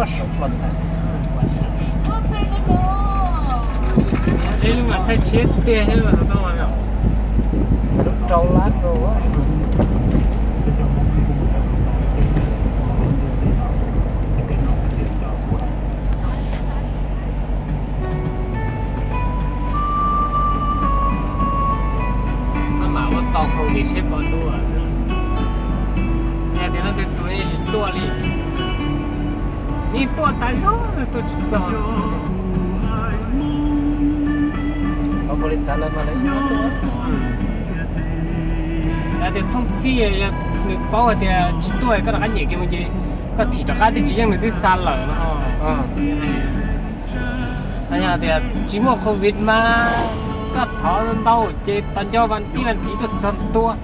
Saum pos ntag. Tsis mas thaij tshiab tiag thiab mas tau mas yom. Lub rau lab rau. Maj mam ua tau hauj lwm seb puas dua xwb. Yog tias leej twg tus yeej tsis tuaj li, yeej tuaj tas zog tuaj tsis txog. Qhov ua li xav no mas lawv yeej tuaj. Yog tias thooj txhij yog nws paub hais tias tsis tuaj koj rov qab nyem kiag mus ces koj thim rov qab twb tsis yeej nws twb xa lawm no. Yog tias tsis muaj covid mas koj thov ntau ces tau nco vas thib vas thiv tuaj txog tuaj.